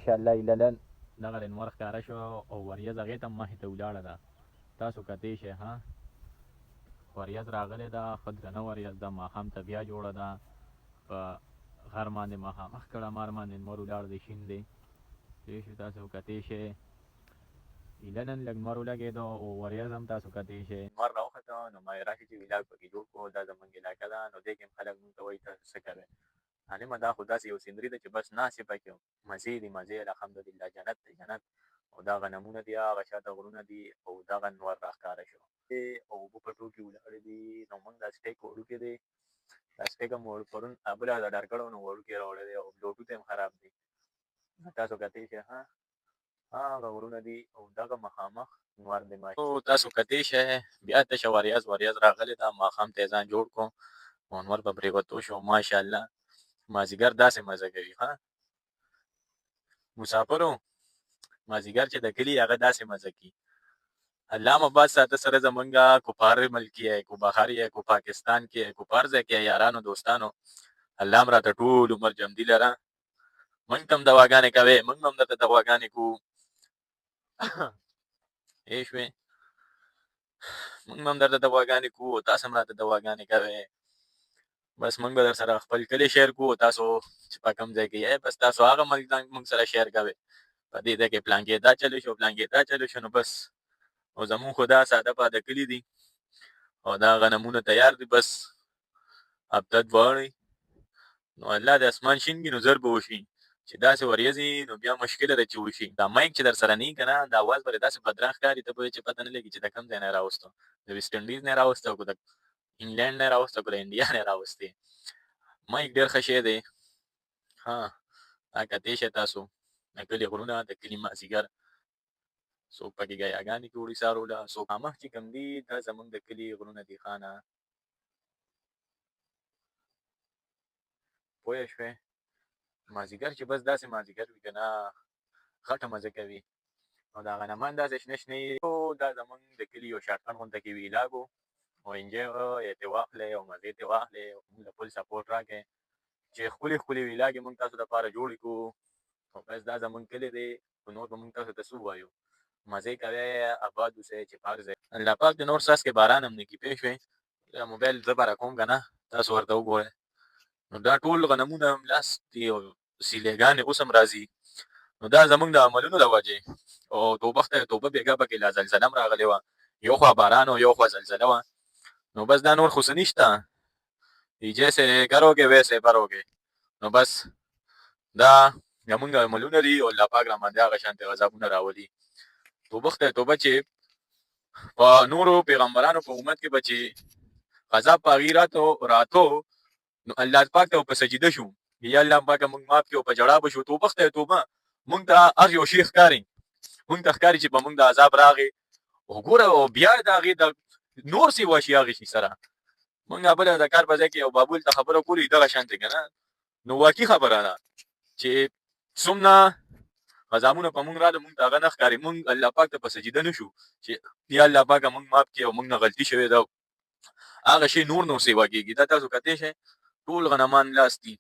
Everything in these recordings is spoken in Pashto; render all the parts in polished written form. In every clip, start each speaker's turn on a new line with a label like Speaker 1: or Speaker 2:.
Speaker 1: ماشاءالله ایله دغه دی نور ښکاره شو او وریځ هغې ته مخې ته ولاړه ده. تاسو کتی شئ ها، وریځ راغلې ده، ښه درنه وریځ ده، ماښام ته بیا جوړه ده. په غر باندې مخامخ کړه مار باندې نور ولاړ دی، شین دی. پوه شو تاسو کتی شئ. ایله نن لږ نور ولګېدو او وریځ هم تاسو کتی شئ. نور راوخته نو ما یې راشي چې ویلاګ پکې جوړ کړو. دا زمونږ علاقه ده، نو دې کې هم خلک مونږ ته وایي تاسو څه کوئ. عالمه دا خو داسې یو سیندري ده چې بس ناست یې پکې، مزې دي مزې، الحمدلله جنت دی جنت. او دا غنمونه دي، هغه شاته غرونه دي او دغه نور راښکاره شو او اوبه په ټوکې ولاړې دي. نو موږ دا سټیک وړوکی دی، دا سټیک هم پرون بله ورځ ډار کړی نو وړوکی راوړی دی او بلوټوت هم خراب دی. تاسو کتی شئ ها، هغه غرونه دي او دغه مخامخ نور دی. او تاسو کتی شئ بیا تشه وریځ وریځ راغلې ده، ماښام ته یې ځان جوړ کړو او نور په پرېوتو شو. ماشاءالله مازدیګر داسې مزه کوي ها، مسافرو مازدیګر چې د کلي هغه داسې مزه کوي. الله مو باد ساته سره زمونږه کو پار ملک کې کو بهر یې کو پاکستان کې کو پار ځای کې یارانو دوستانو، الله مو راته ټول عمر ژوندي لره. مونږ ته هم دواګانې کوي، مونږ هم درته دواګانې کوو. یې شوې، مونږ هم درته دواګانې کوو او تاسو هم راته دواګانې کوئ. بس مونږ به در سره خپل کلی شیر کوو، تاسو چې په کوم ځای کې یې بس تاسو هغه ملک مونږ سره شیر کوئ. په دې ځای کې پلان کې دا چلو شو، پلان کې دا چلو شو، نو بس. او زمونږ خو دا ساده پاده کلي دي او دا غنمونه تیار دي، بس هفته دواړي. نو الله د اسمان شین کړي نو زر به وشي. چې داسې وریځي نو بیا مشکله ده چې وشي. دا مایک چې در سره نه که نه، دا اواز به داسې بدرنګ ښکاري، ته به چې پته نه لګي چې د کوم ځای نه راوستو، د ویسټ انډیز نه راوستو که د انګلینډ نه راوستو که د انډیا نه راوستي. مایک ډېر ښه شی دی ها. دا کتی شئ تاسو د کلي غرونه، د کلي مازدیګر، څوک پکې ګیاګانې کې وړي څارو له، څوک مخ چې کوم دي. دا زمونږ د کلي غرونه دي خانه، پوه شوې؟ مازدیګر چې بس داسې مازدیګر وي که نه، غټه مزه کوي. او دا غنمان داسې شنه شنه. دا زمونږ د کلي یو شارټکټ غونته کې ویلاګ و، او انجوای یې ترې واخلئ او مزې ترې واخلئ او موږ له فل سپورټ راکړئ چې ښکلي ښکلي ویلاګې موږ تاسو دپاره جوړې کړو. او بس دا زمونږ کلی دی، خو نور به موږ تاسو ته څه ووایو. مزې کوئ، اباد اوسئ چې په هر ځای. الله پاک دې نور څاڅکی باران هم نه کړي. پوه شوې؟ دا موبایل زه به راکوم که نه، تاسو ورته وګورئ. نو دا ټول غنمونه هم لاس دي او سیلېګانې اوس هم راځي. نو دا زمونږ د عملونو د وجې او توبه خدای توبه. بېګا پکې لا زلزله هم راغلې وه، یو خوا باران او یو خوا زلزله وه. نو بس دا نور خو څه نشته، جیسے کروګې ویسے بروګې. نو بس دا زمونږ عملونه دي او الله پاک را باندې هغه شانتې غذابونه راولي. توبه خدای توبه چې په نورو پیغمبرانو په امت کې به چې عذاب په هغې راتو نو الله پاک ته په سجده شو، یا الله پاک موږ معاف کړي، او په ژړا به شو. توبه خدای توبه، موږ ته هر یو شی ښکاري، موږ ته ښکاري چې په موږ د عذاب راغی او ګوره او بیا د هغې د نور سیوا شي هغې شي سره. موږ بله د کار په ځای کې یو بابول ته خبره کولې دغه شانتې که نه، نو واقعي خبره ده چې څومره عذابونه په موږ راغله، موږ ته هغه نه ښکاري. موږ الله پاک ته په سجده نه شو چې یا الله پاک موږ معاف کړي او موږ نه غلطي شوې ده. هغه شی نور نور سیوا کېږي. دا تاسو کتی شئ ټول غنمان لاس دي.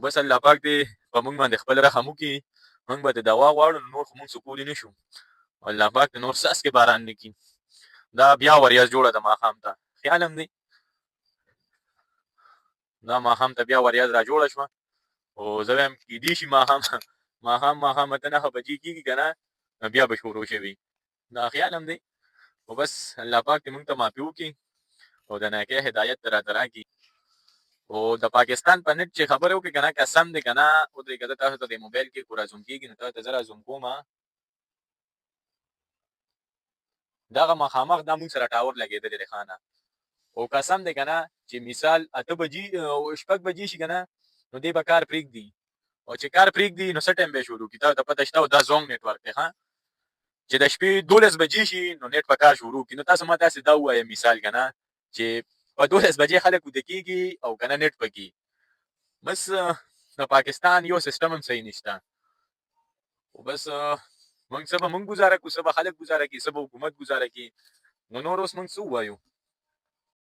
Speaker 1: بس الله پاک دې په موږ باندې خپل رحم وکړي. موږ به د دوا غواړو، نور خو موږ څه کولی نه شو. الله پاک دې نور څاڅکې باران نه کړي. دا بیا وریځ جوړه ده ماښام ته، خیال هم دی دا ماښام ته بیا وریځ را جوړه شوه. او زه وایم کېدی شي ماښام ماښام ماښام 8-9 بجې کېږي که نه، بیا به شروع شوي. دا خیال هم دی. او بس الله پاک دې موږ ته معافي وکړي او د نیکۍ هدایت دې راته راکړي. او د پاکستان په نت چې خبرې وکړې که نه، قسم دی که نه، ودرېږه زه تاسو ته د موبایل کې کو را زوم کېږي، نو تاسو ته زه را زوم کوم. دغه مخامخ دا موږ سره ټاور لګېدلی دی خانه. او قسم دی که نه چې مثال 8 بجې 6 بجې شي که نه، نو دی به کار پرېږدي، او چې کار پرېږدي نو څه ټایم به شروع کړي، تاسو ته پته شته. او دا زونګ نیټورک دی ښه، چې د شپې 12 بجې شي نو نیټ په کار شروع کړي. نو تاسو ما تاسو دا ووایه مثال که نه چې په 12 بجې خلک ویده کېږي او که نه نیټ پکې. بس د پاکستان یو سیستم هم صحیح نشته. خو بس موږ څه به موږ ګزاره کوو، څه به خلک ګزاره کوي، څه به حکومت ګزاره کوي. نو نور اوس موږ څه ووایو؟